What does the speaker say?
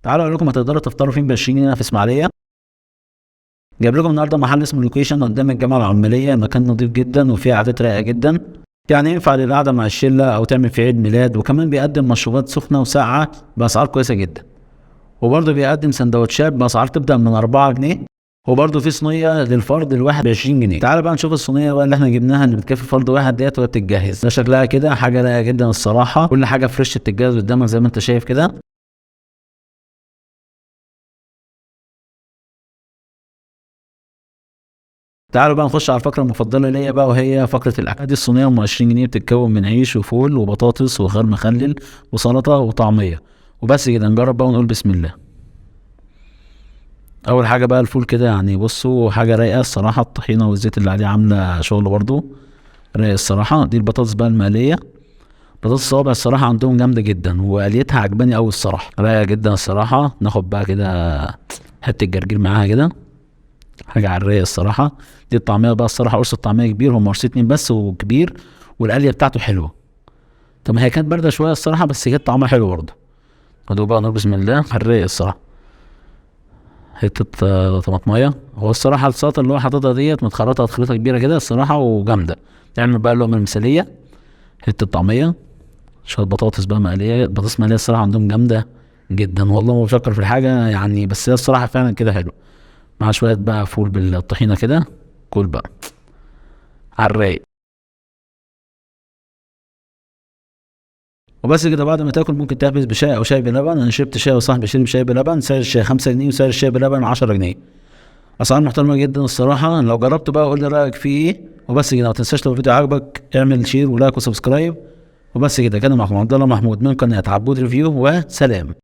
تعالوا اقول لكم هتقدروا تفطروا فين ب 20 جنيه في اسماعيليه. جايب لكم النهارده محل اسمه لوكيشن قدام الجامعة العماليه، مكان نظيف جدا وفيه قعدات رايقة جدا، يعني ينفع للقعده مع الشلة او تعمل في عيد ميلاد، وكمان بيقدم مشروبات سخنة وساقعه باسعار كويسة جدا، وبرضه بيقدم سندوتشات باسعار تبدا من 4 جنيه، وبرضه في صينية للفرد الواحد ب 20 جنيه. تعالى بقى نشوف الصينية بقى اللي احنا جبناها اللي بتكفي فرد واحد ديت وهي بتتجهز. ده شكلها كده حاجة رايقة جدا الصراحة، كل حاجة fresh بتتجهز قدامك زي ما انت شايف كده. تعالوا بقى نخش على الفقرة المفضلة ليا بقى، وهي فقرة الأكل. دي الصينية أم 20 جنيه بتتكون من عيش وفول وبطاطس وخيار مخلل وسلطة وطعمية وبس كده. نجرب بقى ونقول بسم الله. أول حاجة بقى الفول كده، يعني بصوا حاجة رايقة الصراحة، الطحينة والزيت اللي عليه عاملة شغل برضو رايق الصراحة. دي البطاطس بقى المقلية، بطاطس الصوابع الصراحة عندهم جامدة جدا وقليتها عجباني أوي الصراحة، رايقة جدا الصراحة. ناخد بقى كده حتة جرجير معاها كده، حاجة على الرايق الصراحة. دي الطعمية بقى الصراحة، قرص الطعمية كبير، هم قرصين 2 بس وكبير، والقلية بتاعته حلوة. طب ما هي كانت باردة شوية الصراحة، بس كانت طعمها حلو برضه. خدوا بقى نقول بسم الله، على الرايق الصراحة. حتة طماطمية، هو الصراحة السلطة اللي هو حاططها ديت متخرطة تخريطة كبيرة كده الصراحة وجامدة. نعمل بقى اللقمة المثالية، حتة طعمية، شوية بطاطس بقى مقلية. بطاطس مقلية الصراحة عندهم جامدة جدا والله، ما بفكر في الحاجة يعني، بس هي الصراحة فعلا كده حلو. مع شوية بقى فول بالطحينة كده، كل بقى على الرايق. وبس كده. بعد ما تاكل ممكن تحبس بشاي او شاي بلبن. انا شربت شاي وصاحبي شرب شاي بلبن. سعر الشاي 5 جنيه وسعر الشاي بلبن 10 جنيه. اسعار محترمة جدا الصراحة. لو جربته بقى قول لي رأيك فيه ايه. وبس كده، ما تنساش لو الفيديو عجبك اعمل share و like و subscribe. وبس كده، كان معكم عبد الله محمود من قناة عبود review، وسلام.